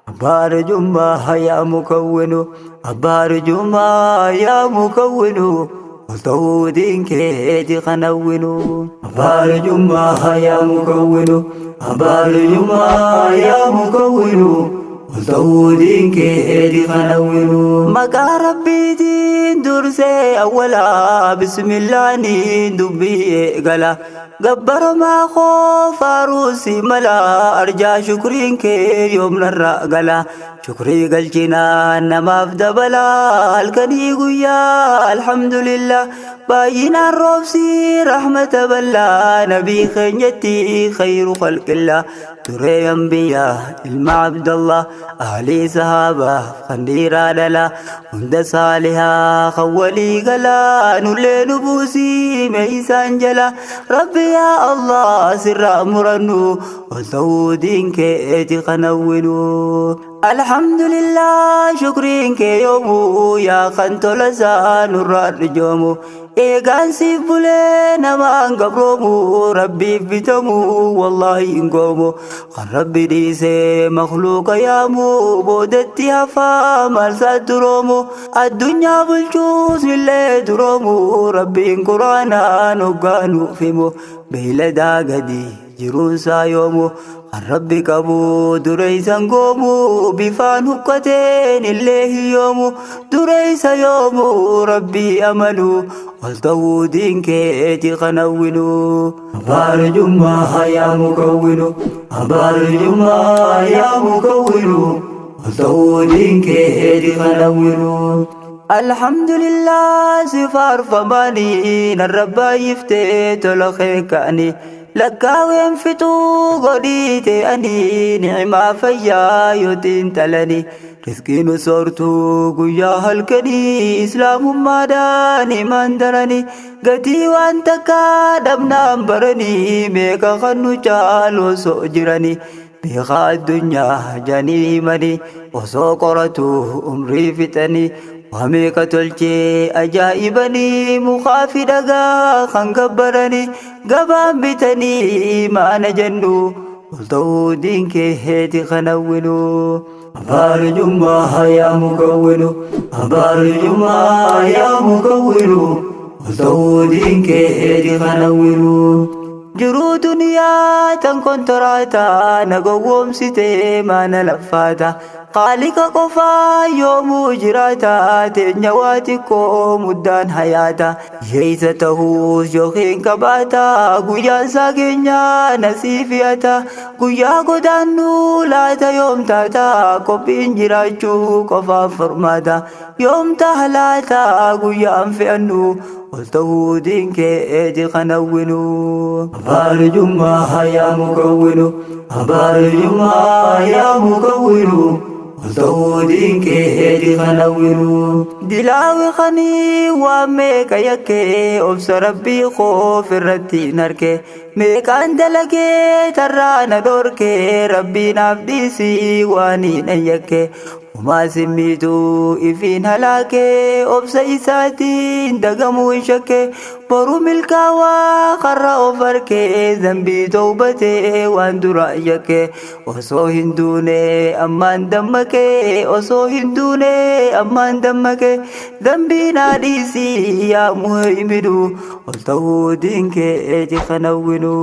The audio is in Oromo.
Abbaa arjummaa yaa mukawwinu, abbaa arjummaa yaa mukawwinu, ol ta'uu diinkeeti kanawwinu. Abbaa arjummaa yaa mukawwinu, abbaa arjummaa yaa mukawwinu, ol ta'uu diinkeeti kanawwinu. Maqaa Rabbiitiin dursee awwalaa, bismillaaniin dubbii eegala. Gabbaramaa koo faaruu si mala, arjaa shukriin kee yoom narra gala. Shukrii galchinaa namaaf dabala, halkanii guyyaa alhamdulillah. Baay'inaan roobsii rahmata bal'aa, nabii keenyatti khayru khalqillah. Duree anbiyaa ilma Abdallah, aalii sahaabaa kan dhiiraa dhala, hunda saalihaa kan walii galaa, nullee nu buusii mee isaan jala. Rabbi yaa Allah sirraa murannu, ol ta'uu diin keeti kanawwinu. Alhamdulillah shukriin kee yoomuu, yaa kan tola isaa nurraa arjoomu. Eegaan siif bulee namaan gabroomu, rabbiif bitamu wallaahi hin goomu. Kan rabbi dhiisee makluuqa yaamu, boodatti hafaa maal isaa duroomu. Addunyaa bulchuus illee duroomu, rabbiin quraanaan hoggaanuuf himu. Beeyladaa gadi jiruunsaa yoomu, kan rabbi qabu dureeysan goomu. Bifaan huqqateen illee hiyyoomu, dureeysa yoomu rabbii amanu, ol ta'uu diin keeti kanawwinu. Abbaa arjummaa yaa mukawwinu, abbaa arjummaa yaa mukawwinu, ol ta'uu diin keeti kanawwinu. Alhamdulillah si faarfamaanii, narra baay'iftee tola kee ka'anii. Lakkaaween fixuu godhii ta'anii, ni'imaa fayyaa yoo xiinxalanii. Riskiin soortuu guyyaa halkanii, islaamummaadhaan himan daranii. Gatii waan takkaa dhabnaan baranii, meeqa kan nu caalu osoo jiranii. Beekaa addunyaa janii himanii, osoo qoratu umrii fixanii. Waa meeqa tolchee ajaa'ibanii, mukaa fi dhagaa kan gabbaranii. Gabaan bitanii maana jennu, ol ta'uu diin keeti kanawwinu. Abbaa arjummaa yaa mukawwinu, abbaa arjummaa yaa mukawwinu, ol ta'uu diin keeti kanawwinu. Jiruu duniyaa tan kontoraataa, na gowwoomsitee maana laffaata. Khaalika qofaa yoomuu jiraata, teenya waa xiqqoo muddaan hayaata. Yeessa ta'uus yookiin qabaata, guyyaan isaa keenyaa nasii fi'ata. Guyyaa godaannuu laata yoom taata, qophiin jiraachuu qofaaf furmaata. Yoom taha laata guyyaan fe'annu, ol ta'uu diin keeti kanawwinu. Abbaa arjummaa yaa mukawwinu, abbaa arjummaa yaa mukawwinu, ol ta'uu diin keeti kanawwinu. Dilaawi kanii waan meeqa yakkee, obsa rabbii koof irratti hin arke. Meeqaan dalagee tarraa na dhorkee, rabbii naaf dhiisii waan hin yakke. Homaa simmiituu ifiin halaakee, obsa isaatiin dagamuu hin shakke. Boru milkaawaa karra of arkee, zambii toobatee waan dura yakke. Osoo hin duune ammaan dammaqee, osoo hin duune ammaan dammaqee, zambii naa dhiisii yaa muhayminu, ol ta'uu diin keeti kanawwinu.